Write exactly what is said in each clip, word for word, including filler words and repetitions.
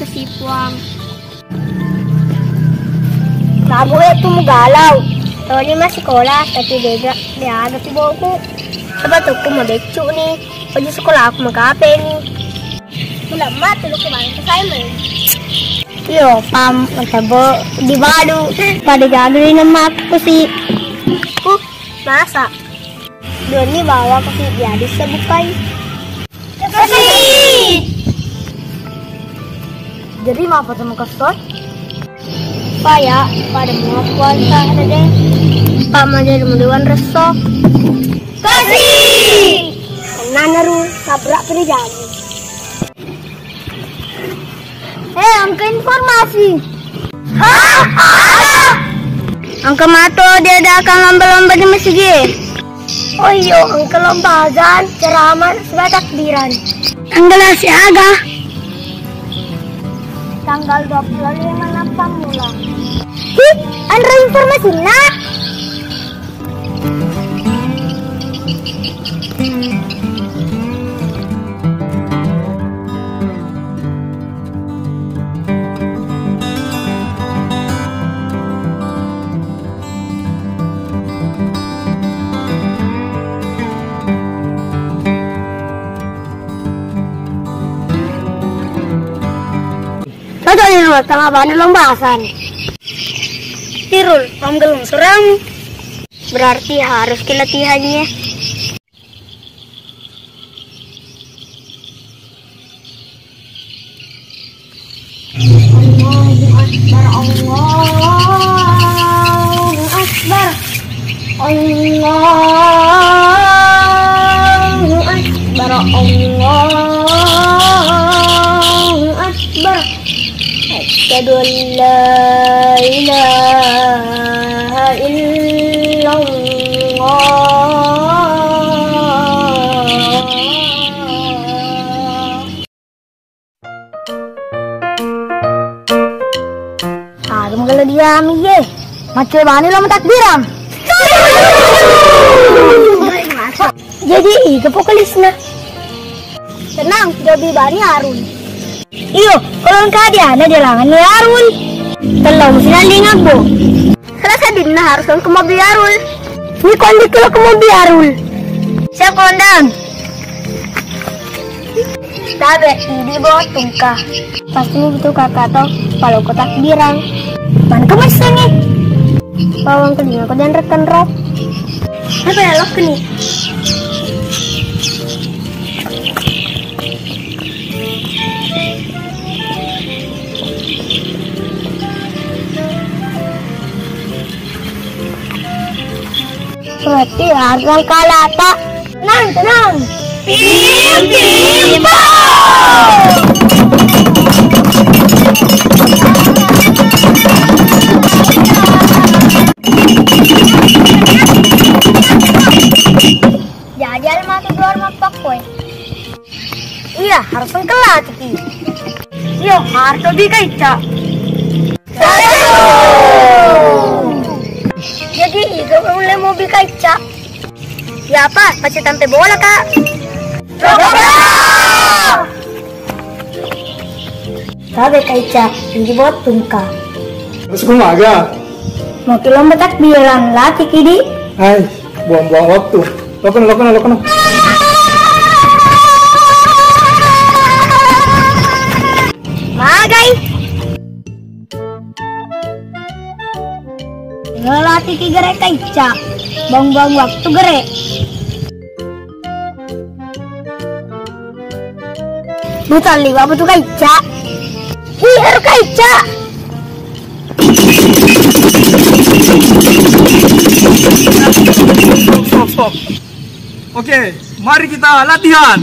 Si Puang. Mabu e tu mugalau. Toni massikola, tapi dega, deaga tu boku. Sebab tu ku mabeccu ni. Baju sekolah aku makape ni. Mulamma tu lu kemana ke Simon? Iyo, pam, matabo di balu. Pada gagal ini emakku sih. Uh, masa? Doni bawa ke si jadi sebukai. Kasi! Jadi mapa temu kasoi? Paya, pada mua puasa ada deh. Pak Majer Mudiwan Reso. Kasi! Nanaru, sabrak pini jamu. Eh, engka informasi. Hah? Ada? Engka mato diadakan lomba-lomba di masigi. Oh iyo, engka lomba azan, ceramah, sibawa takbiran. Tanggal siaga? Tanggal dua puluh lima nappa mula. Hi, anre informasinna? Cocok di rumah tengah bani lomba asan. Tirul, om gelung suramu. Berarti harus ki latihannya. Allahu Akbar, Allahu Akbar. Allahu Akbar, Allahu Akbar. Asyhadu an la ilaha illallah. Aga magala diami ye. Maccoe bani lo matakbirang. Jadi iga pokokna. Tenang, Jobi bani Arul. Iyo, kalau engka diana jalangan ni Arul. Tellau musinalling abbo. Salah sadinna harus engka mobil Arul. Ni kondi kilo ke mobil Arul. Siap komandan. Tabe, idi bo tungka. Pasti mu butuh kakak to, palo kotak birang. Mana ke mesin ni? Bawang telinga ko dan rekan ro. Apa ya lo keni? Berarti harus kalata. Tenang, tenang. Tim, tim, pom! Jadi almati keluar mappakkoi. Iya, harus engka latiki. Iyo, harus lebih kaica. Jadi, itu mulai mau bi kaica. Ya apa? Pasti tampe bola, Kak. Tabe kaica, ini buat tungka. Terus aku maga. Mau ki lomba takbiran, latiki di. Hai, buang-buang waktu. Lokono, lokono, lokono. Magai. Latiki gere kaica. Buang-buang waktu gere. Butalli, apa tu kaica? Ih, ero kaica. Stop, stop. Oke, mari kita latihan.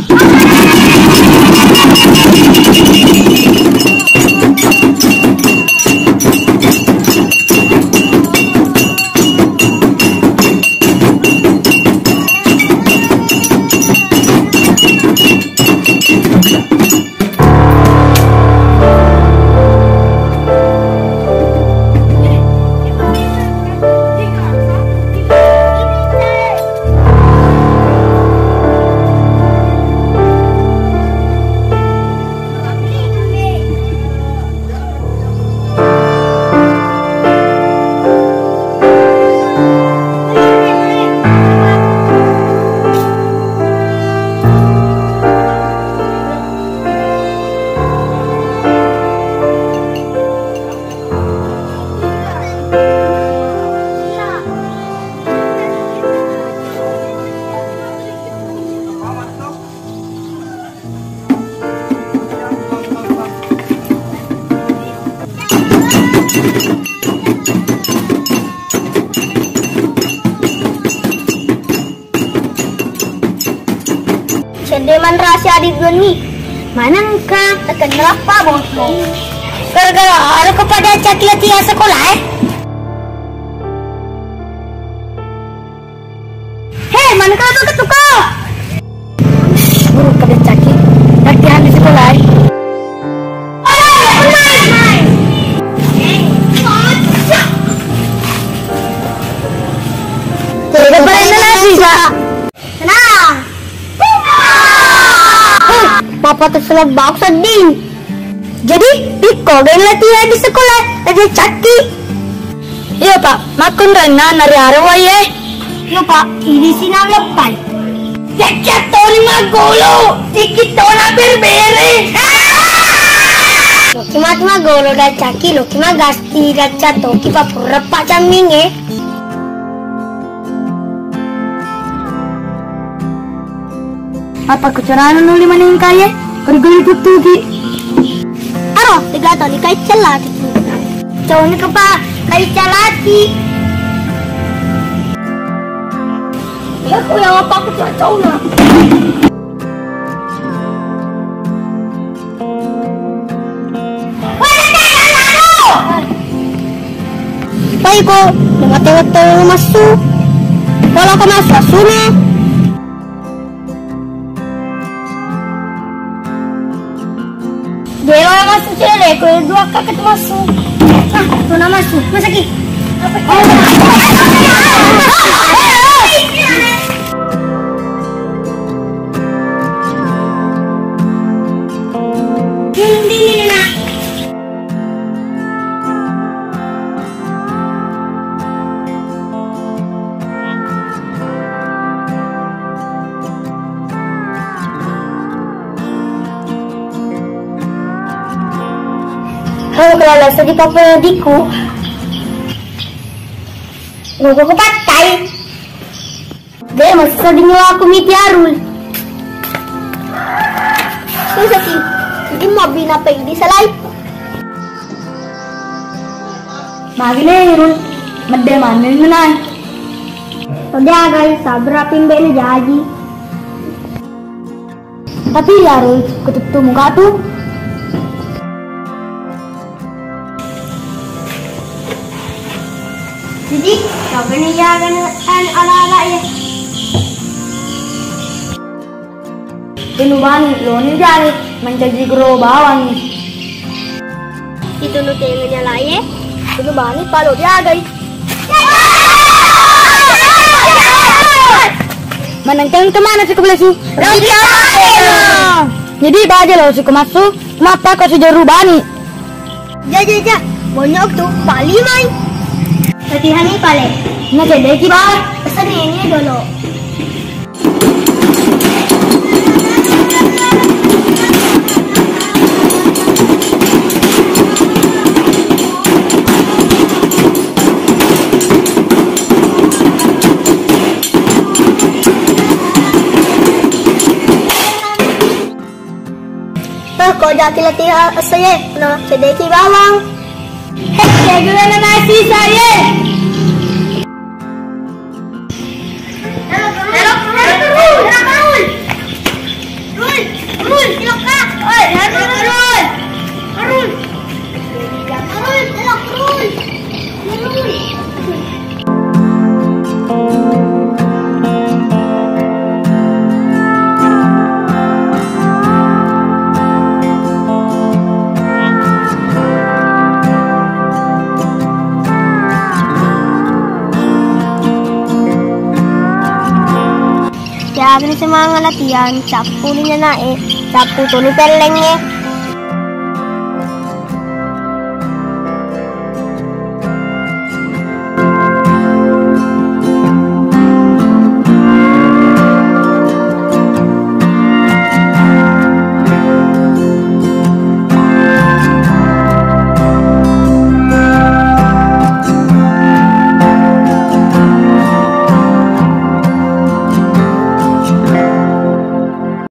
Sedde manrasi adik Doni. Manengka? Tekenapa bosmu? Gara-gara aro kepada cakila tia sekolah, eh? Hei, manengka tu ketuko? Guru kebencaki. Latihan di sekolah, eh? Tidak pernah nasi, Kak. Tenang. Huh, papa terselebak sedih. Jadi, pikko geng latihan di sekolah, latihan cakki. Iya, Pak. Makkunrainna nari areng wae. Iya, Pak. Ini sinang leppai. Cakki toni magolo, cakki tona berbere. Loki matu magolo dan cakki, loki magasti dan catoki papurre Pak Camming, eh. Apa kucarana nuli manengkae? Kori-kori puttuki. Aro, tega toni kai celati. Cau ni kepa kai celati. Ya, ku yang apa aku cacau na. Pai ko, mate-mate massu. Kalau ko massu, asuna. Dewa massu cele, ko dua kakak massu. Ah, tuna massu. Masaki. Ding, ding, ding, ding. Halo, kelala sedih papa adikku. Nunggu ku pakai. De, masessa di nyawaku miti Arul. Susah sih. Jadi mau bina apa ini salai? Magine Irul, medde maneng nai. Todi agai sabra pimbe ne jaji. Tapi ya Rul, kututtu muka tu. Jadi, kau kena ya kan ala-ala ya. Tunu bani loni jari mancaji guru bawang. Itunu tengenya lae, tunu bani palo diagai. Manengkeng kemana si kubelesi? Jadi baja lo si kumasu, mata ko si jeru bani. Ja, ja, ja. Bonyok tu, pali mai. Latihan ni pale. Nah, jadi ki bawang. Pesan ini dulu. Eh, ko jaki latihan esso ye, no, cedeki bawang. Hei, tegulana nasi saya. Siaga ni semangat latihan, cappu ni nanae, cappu toni pellengnge.